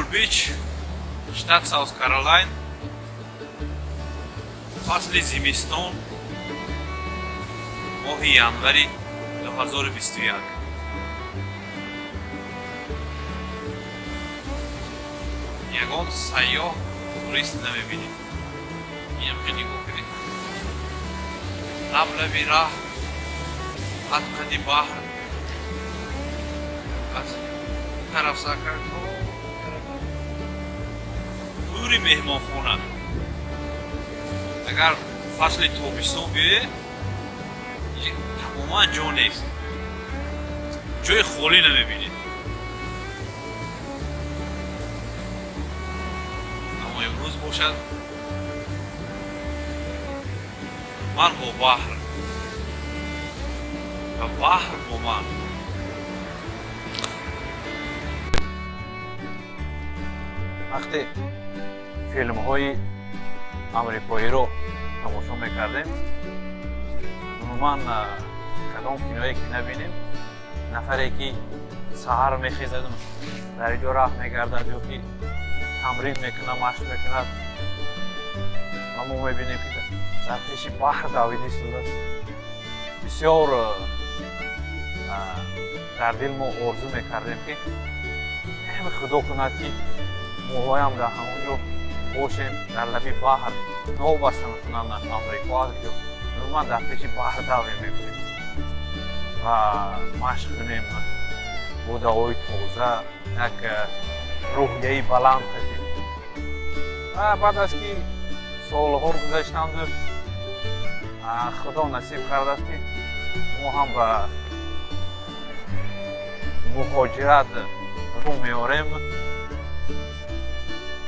Миртл Бич, штат Саус Каролайн, фасли зимистон, моҳи январи 2021. Ягон сайёҳ, турист намебинем. Инам хеле нигоҳ кунед, лаблаби раҳ, қад-қади баҳр, аз тараф сар кард то дури меҳмонхона. Агар фасли тобистон биёе, тамоман ҷо нест, ҷои холӣ намебинед. Аммо имрӯз бошад, ман бо баҳр ва баҳр бо ман. Вақте филмҳои амрикоиро тамошо мекардем, умуман кадом киное ки набинем, нафаре ки саҳар мехезаду дар иҷо раҳ мегардад ё ки тамрин мекунад, машқ мекунад, ва мо мебинем, ки дар пеши баҳр давида истодааст, бисёр дар дил мо орзу мекардем, ки худо кунад, ки моҳоям дар ҳамон ҷо бошем, дар лаби баҳр, новобаста масалан Амрико аст ҷо, умуман дар пеши баҳр давем мекунем ва машқ кунем бо давои тоза, як рӯҳияи баланд кардем. Ва баъд аз ки солҳо гузаштанду худо насиб кардааст, ки мо ҳам ба муҳоҷират рӯ меорем,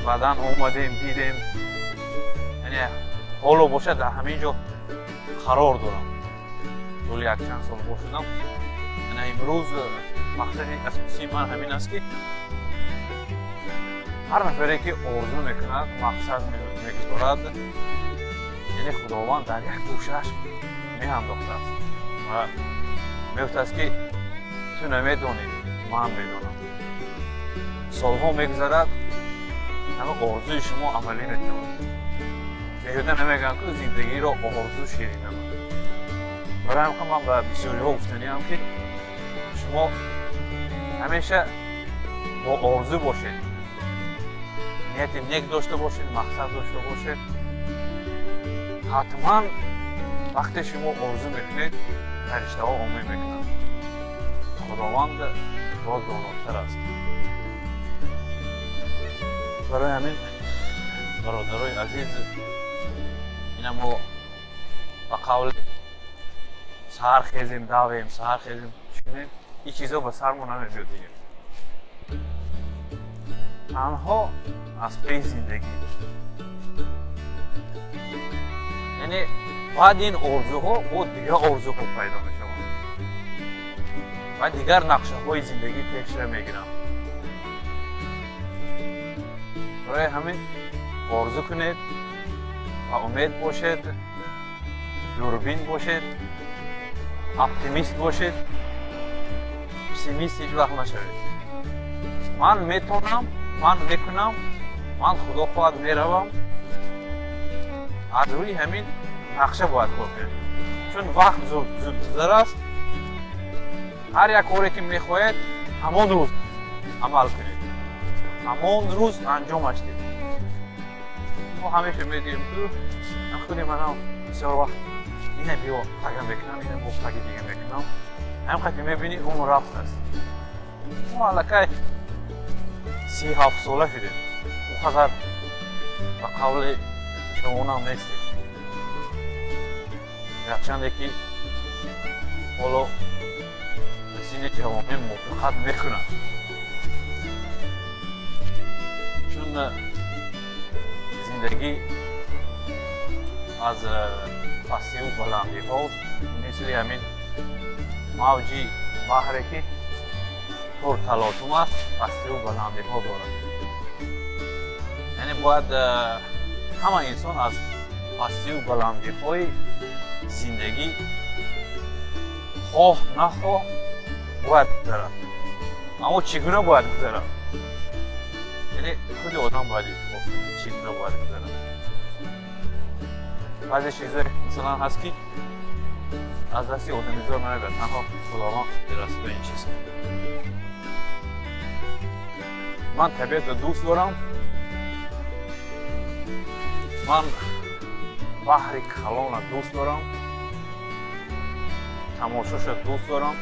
баъдан омадем, дидем, яъне ҳоло бошад, дар ҳамин ҷо қарор дорам, тӯли якчанд сол бошудам. Ана имрӯз мақсади асосии ман ҳамин аст, ки ҳар нафаре ки орзу мекунад, мақсад мегузорад, яъне худованд дар як гӯшааш меандохтааст ва мегуфтааст, ки ту намедонӣ, ман медонам. Солҳо мегузарад, ҳама орзуи шумо амалӣ мешавад. Беҳуда намегӯям, ки зиндагиро орзу ширин намуд. Барои ҳам ман ба бисёриҳо гуфтаниам, ки шумо ҳамеша бо орзу бошед, нияти нек дошта бошед, мақсад дошта бошед. Ҳатман вақте шумо орзу мекунед, фариштаҳо омин мекунанд. Худованд боз донотар аст. Барои ҳамин, бародарои азиз, ина мо ба қавли саҳар хезем, давем, саҳар хезем, чӣ кунем, ин чизо ба сармо намебиёд дигар. Танҳо аз пеи зиндагӣ, яъне баъди ин орзуҳо бо дигар орзуҳо пайдо мешаванд ва дигар нақшаҳои зиндагӣ пешра мегиранд. Барои ҳамин орзу кунед ва умед бошед, дурбин бошед, оптимист бошед, пессимист ҳеҷ вақт нашавед. Ман метавонам, ман мекунам, ман худо хоҳад меравам. Аз рӯи ҳамин нақша бояд кор кунед, чун вақт зуд зуд гузар аст. Ҳар як коре ки мехоҳед, ҳамон рӯз амал кунед, ҳамон рӯз анҷомаш диҳед. Мо ҳамеша мегӯем, ки худи манам бисёр вақт ина биё пага мекунам, ина бо паги дига мекунам. Ҳамин қадр мебинӣ, умр рафтааст. Мо аллакай 37 сола шудем, он қадар ба қавли ҷавонам нестем, гарчанде ки ҳоло ба синни ҷавонӣ мувофиқат мекунад, чун зиндагӣ аз пастиву баландиҳо, мисли ҳамин мавҷи баҳре ки пурталотум аст, пастиву баландиҳо дорад. Яъне бояд ҳама инсон аз пастиву баландиҳои зиндагӣ хоҳ нахоҳ бояд гузарад. Аммо чӣ гуна бояд гузарад? Яъне Яъне худи одам бояд интихоб кунад, ки чӣ гуна бояд гузарад. Баъзе чизое, масалан, ҳаст, ки аз дасти одамизод намебиёд, танҳо Худованд қодир аст ба ин чиз. Ман табиатро дӯст дорам, ман баҳри калона дӯст дорам, тамошоша дӯст дорам.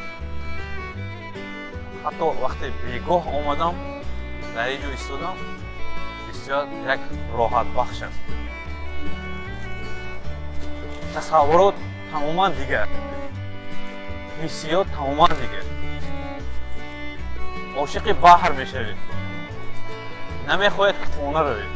Ҳатто вақте бегоҳ омадам, дар ин ҷо истодам, бисёр як роҳатбахш аст. Тасаввурот тамоман дигар, ҳиссиёт тамоман дигар. Ошиқи баҳр мешавед, намехоҳед, ки хона равед.